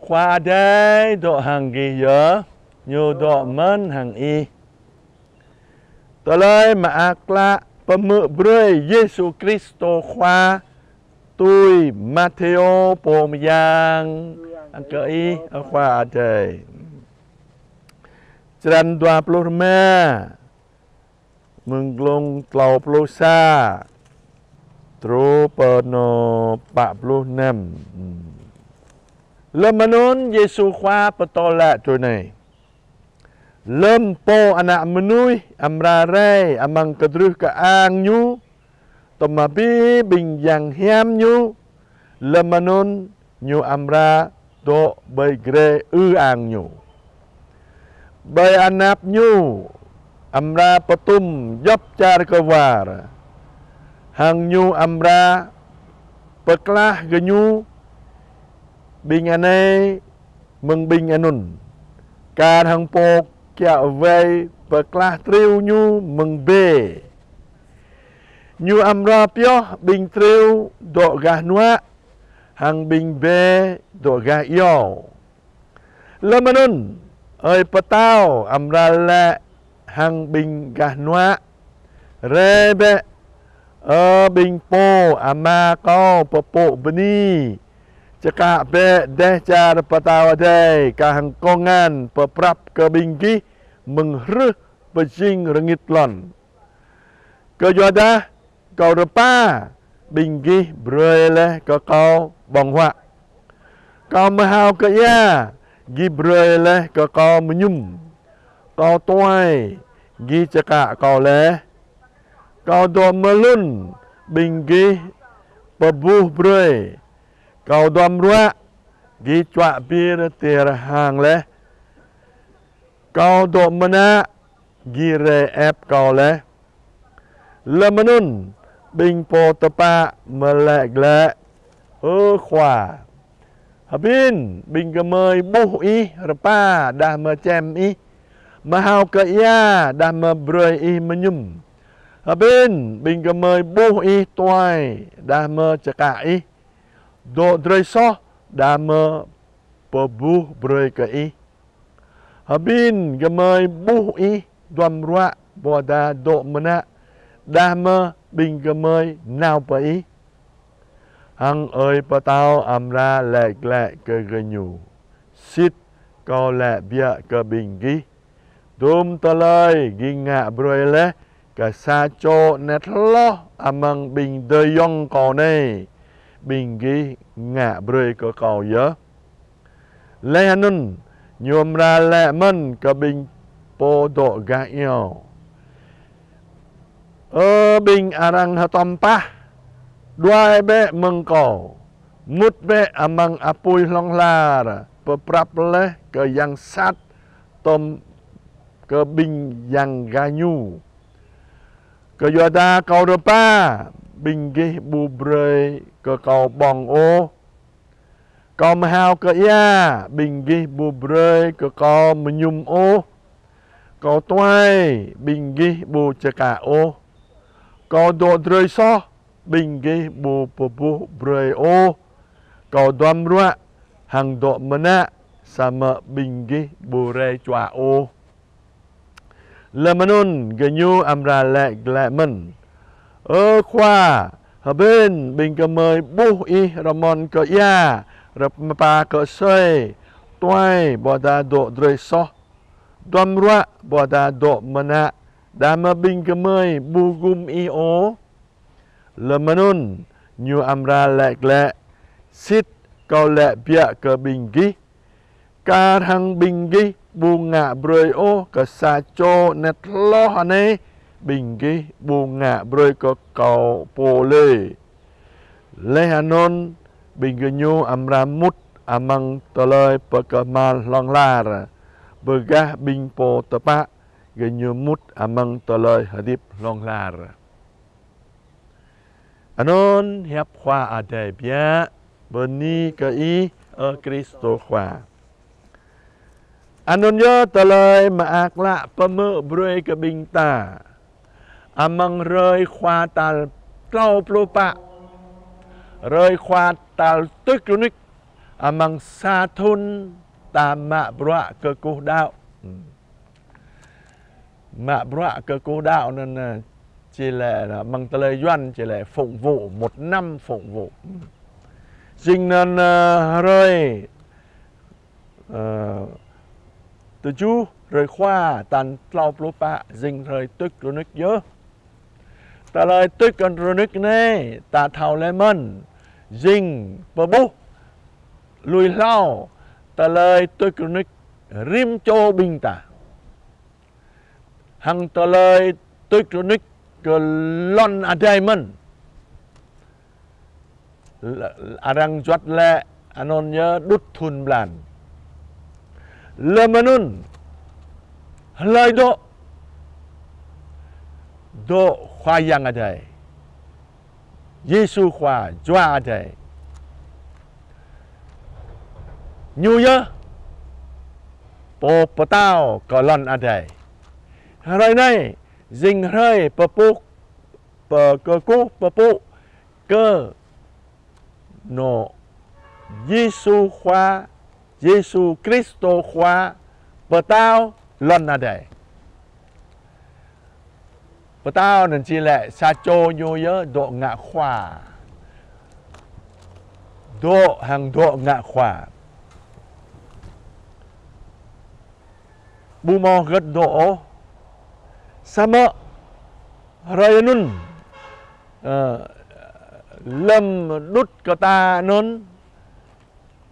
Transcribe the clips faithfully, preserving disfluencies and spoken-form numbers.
Khua Adai dŏ hăng gih yơh, Ñu dŏ mơ̆n hăng ih. Tơlơi Mơak Klă pơhmư̆ brơi Yêsu Kristô Khua tui Matthêô pô mơyang. Ơn kơ Ih, ơ Khua Adai. Črăn dua pluh rơma, mơ̆ng glông klâo pluh sa truh pơ anŏ pă pluh năm. Lơm anŭn Yêsu Khua pơtô laĭ tui anai: Lơm Pô Ană Mơnuih amra rai amăng kơdrưh kơang Ñu, tơm abih ƀing yang hiam Ñu, lơm anŭn Ñu amra dŏ ƀơi grê ư ang Ñu. Ƀơi anăp Ñu amra pơtum djŏp čar kơwar, hăng Ñu amra pơklah gơñu ƀing anai mơ̆ng ƀing anŭn, kar hăng pô kiă wai pơklah triu ñu mơ̆ng bê. Ñu amra pioh ƀing triu dŏ gah hnuă, hăng ƀing bê dŏ gah iâu. Lơm anŭn, ơi pơtao amra laĭ hăng ƀing gah hnuă: Rai bĕ, ơ ƀing pô Ama Kâo pơpŭ bơni, čơkă bĕ dêh čar Pơtao Adai, kar hăng kông ngăn pơprăp kơ ƀing gih mơ̆ng hrưh pơjing rơngit lŏn. Kơyuadah Kâo rơpa, ƀing gih brơi laih kơ Kâo ƀơ̆ng huă. Kâo mơhao kơ ia, gih brơi laih kơ Kâo mơñum. Kâo tuai, gih čơkă Kâo laih. Kâo dŏ mơlŭn, ƀing gih pơbuh brơi. Kâo duăm ruă, gih čuă bir tơr hăng laih. Kâo dŏ mơnă, gih rai ĕp Kâo laih. Lơm anŭn ƀing pô tơpă mơ̆ laĭ glaĭ: Ơ Khua, hơbĭn ƀing gơmơi ƀuh Ih rơpa đah mơ̆ čem Ih, mơhao kơ ia đah mơ̆ brơi Ih mơñum? Hơbĭn ƀing gơmơi ƀuh Ih tuai đah mơ̆ čơkă Ih, dŏ drơi soh đah mơ̆ pơbuh brơi kơ Ih? Hơbĭn gơmơi ƀuh Ih duăm ruă ƀôdah dŏ mơnă đah mơ̆ ƀing gơmơi nao pơ Ih? Hăng ơi pơtao amra laĭ glaĭ kơ gơñu: Sĭt Kâo laĭ biă kơ ƀing gih, dôm tơlơi gih ngă brơi laih kơ sa čô anet hloh amăng ƀing adơi ayŏng Kâo anai, ƀing gih ngă brơi kơ Kâo yơh. Laih anŭn Ñu amra laĭ mơ̆n kơ ƀing pô dŏ gah iâu: Ơ ƀing arăng hơtŏm pah, đuaĭ bĕ mơ̆ng Kâo, mŭt bĕ amăng apui hlŏng lar pơprăp laih kơ yang sat tơm kơ ƀing yang gah ñu. Kơyuadah Kâo rơpa, ƀing gih ƀu brơi kơ Kâo ƀơ̆ng ôh. Kâo mơhao kơ ia, ƀing gih ƀu brơi kơ Kâo mơñum ôh. Kâo tuai, ƀing gih ƀu čơkă ôh. Kâo dŏ drơi soh, ƀing gih ƀu pơbuh brơi ôh. Kâo duăm ruă hăng dŏ mơnă, samơ̆ ƀing gih ƀu rai čuă ôh. Lơm anŭn gơñu amra laĭ glaĭ mơ̆n: Ơ Khua, hơbĭn ƀing gơmơi ƀuh Ih rơmon kơ ia, rơpa kơ asơi, tuai ƀôdah dŏ drơi soh, duăm ruă ƀôdah dŏ mơnă, đah mơ̆ ƀing gơmơi ƀu gum Ih ôh? Lơm anŭn Ñu amra laĭ glaĭ: Sĭt Kâo laĭ biă kơ ƀing gih, kar hăng ƀing gih ƀu ngă brơi ôh kơ sa čô anet hloh anai, ƀing gih ƀu ngă brơi kơ Kâo pô lơi. Laih anŭn ƀing gơñu amra mŭt amăng tơlơi pơkơhmal hlŏng lar, bơ gah ƀing pô tơpă, gơñu mŭt amăng tơlơi hơdip hlŏng lar. Anŭn hiăp Khua Adai biă. Bơni kơ Ih, ơ Kristô Khua. Anŭn yơh tơlơi mơak klă pơhmư̆ brơi kơ ƀing ta amăng hrơi Khua tal klâo pluh pă, hrơi Khua tal tơk rơnuč, Amăng sa thŭn ta mă bruă kơkuh đăo. Mă bruă kơkuh đăo anŭn, ơ, či lĕ, amăng tơlơi Yuan či lĕ phụng vụ, một năm phụng vụ. Jing anŭn, ơ, hrơi, ơ, tơjuh, hrơi Khua tal klâo pluh pă, jing hrơi tuč rơnuč yơh. Tơlơi tuč rơnuč anai, ta thâo lĕ mơ̆n, jing pơƀuh lui hlâo tơlơi tuč rơnuč rĭm čô ƀing ta. Hăng tơlơi tuč rơnuč kơ lŏn adai mơ̆n. L-, arăng juăt lĕ anŭn yơh đŭt thŭn blan. Lơ̆m anŭn, hlơi dŏ? Dŏ Khua Yang Adai. Yêsu Khua Jua Adai. Ñu yơh Pô pơtao kơ lŏn adai. Hrơi anai, jing hrơi pơpŭ, pơkơkuh, pơpŭ kơ anŏ Yêsu Khua, Yêsu Kristô Khua, pơtao lŏn adai. Pơtao anŭn či lĕ sa čô ñu yơh dŏ ngă khua. Dŏ hăng dŏ ngă khua. Ƀu hmâo hơget dŏ ôh. Samơ̆ hrơi anŭn, ơ, lơ̆m đŭt kơ ta anŭn,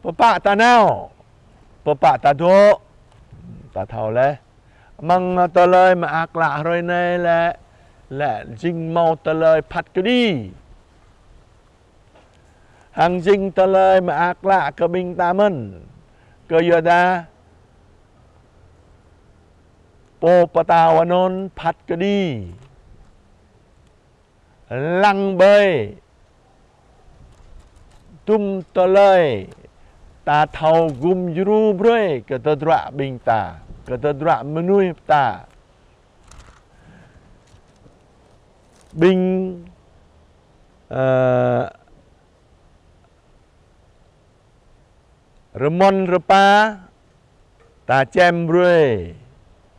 pơpă ta nao, pơpă ta dŏ, ta thâo laih. Amăng tơlơi mơak klă hrơi anai lĕ, lĕ jing hmâo tơlơi phat kơđi. Hăng jing tơlơi mơak klă kơ ƀing ta mơ̆n. Kơ yua dah Pô pơtao anŭn phat kơđi. Lăng ƀơi dŭm tơlơi ta thâo gum djru brơi kơ tơdruă ƀing ta, kơ tơdruă mơnuih ta. Ƀing, ơ, rơmon rơpa, ta čem brơi.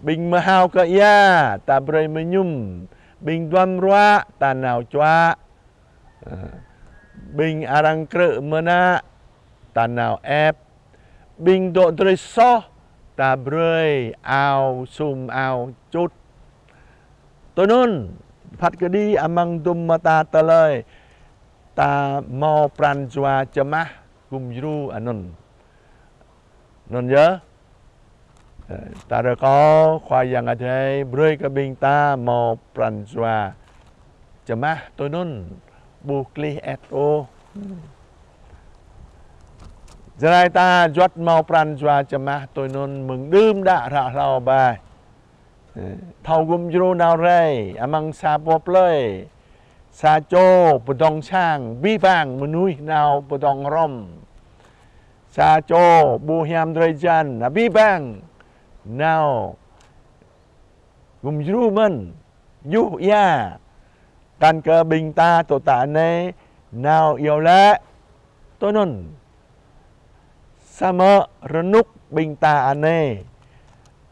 Ƀing mơhao kơ ia, ta brơi mơñum. Ƀing duăm ruă, ta nao čuă. Ơ, ƀing arăng krư̆ mơnă, ta nao ĕp. Ƀing dŏ drơi soh, ta brơi ao sum ao čut. Tui anŭn, phat kơđi amăng dŭm mơta tơlơi, ta hmâo pran jua čơmah gum djru anŭn. Anŭn yơh. Ơ, ta rơkâo Khua Yang Adai brơi kơ ƀing ta hmâo pran jua čơmah tui anŭn, ƀu klih ĕt ôh. Jrai ta juăt hmâo pran jua čơmah tui anŭn mơ̆ng đưm đă hră hlâo ƀai. Thâo gum djru nao rai, amăng sa boh plơi. Sa čô pơdŏng sang, abih bang mơnuih nao pơdŏng hrŏm. Sa čô ƀu hiam drơi jan, abih bang nao gum djru mơ̆n, yua ia. Kăn kơ ƀing ta tŏ ta anai nao iâu laĭ tui anŭn. Samơ̆ rơnŭk ƀing ta anai,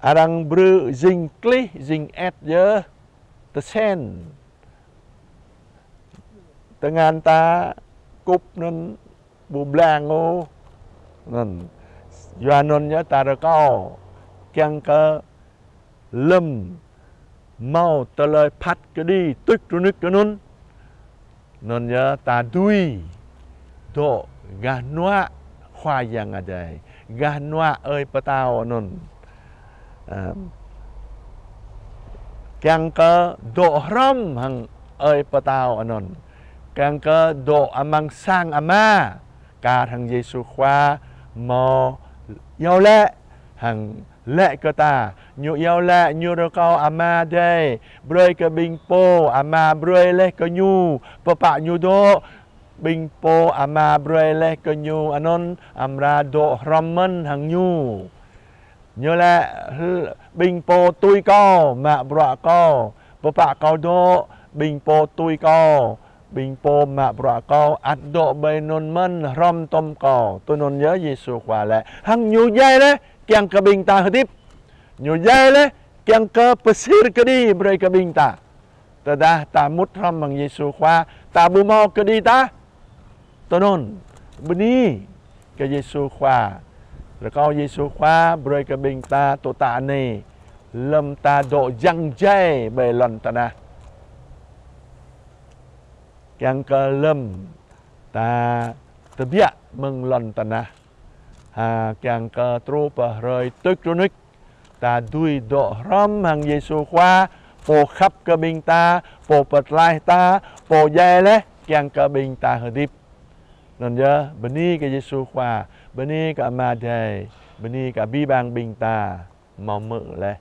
arăng brư̆ jing klih jing ĕt yơh, tơsen. Tơngan ta kŭp anŭn ƀu blang ôh. Anŭn. Yua anŭn yơh ta rơkâo. Kiăng kơ lơ̆m hmâo tơlơi phat kơđi tuč rơnuč anŭn. Anŭn yơh ta dưi dŏ gah hnuă Khua Yang Adai, gah hnuă Ơi Pơtao anŭn. Ơ, kiăng kơ dŏ hrŏm hăng Ơi Pơtao anŭn. Kiăng kơ dŏ amăng sang Ama, kar hăng Yêsu Khua hmâo iâu laĭ hăng laĭ kơ ta. Ñu iâu laĭ, ñu rơkâo Ama Adai brơi kơ ƀing pô Ama brơi laih kơ ñu, pơpă ñu dŏ. Ƀing pô Ama brơi laih kơ ñu anŭn amra dŏ hrŏm mơ̆n hăng ñu. Ñu laĭ, hl-, ƀing pô tui kâo, mă bruă kâo, pơpă kâo dŏ, ƀing pô tui kâo, Ƀing pô mă bruă kâo ăt dŏ ƀơi anŭn mơ̆n hrŏm tom kâo. Tui anŭn yơh Yêsu Khua laĭ. Hăng ñu djai laih kiăng kơ ƀing ta hơdip. Ñu djai laih kiăng kơ pơsir kơđi brơi kơ ƀing ta. Tơdah ta mŭt hrŏm hăng Yêsu Khua, ta ƀu hmâo kơđi tah. Tui anŭn, bơni kơ Yêsu Khua. Rơkâo Yêsu Khua brơi kơ ƀing ta tŭ tă anai, lơ̆m ta dŏ jăng jai ƀơi lŏn tơnah. Kiăng kơ lơ̆m ta tơbiă mơ̆ng lŏn tơnah, ha, kiăng kơ truh pơ hrơi tuč rơnuč, ta dưi dŏ hrŏm hăng Yêsu Khua, Pô khăp kơ ƀing ta, Pô pơtlaih ta, Pô djai laih kiăng kơ ƀing ta hơdip. Anŭn yơh, bơni kơ Yêsu Khua, bơni kơ Ama Adai, bơni kơ abih bang ƀing ta, hmâo hmư̆ laih.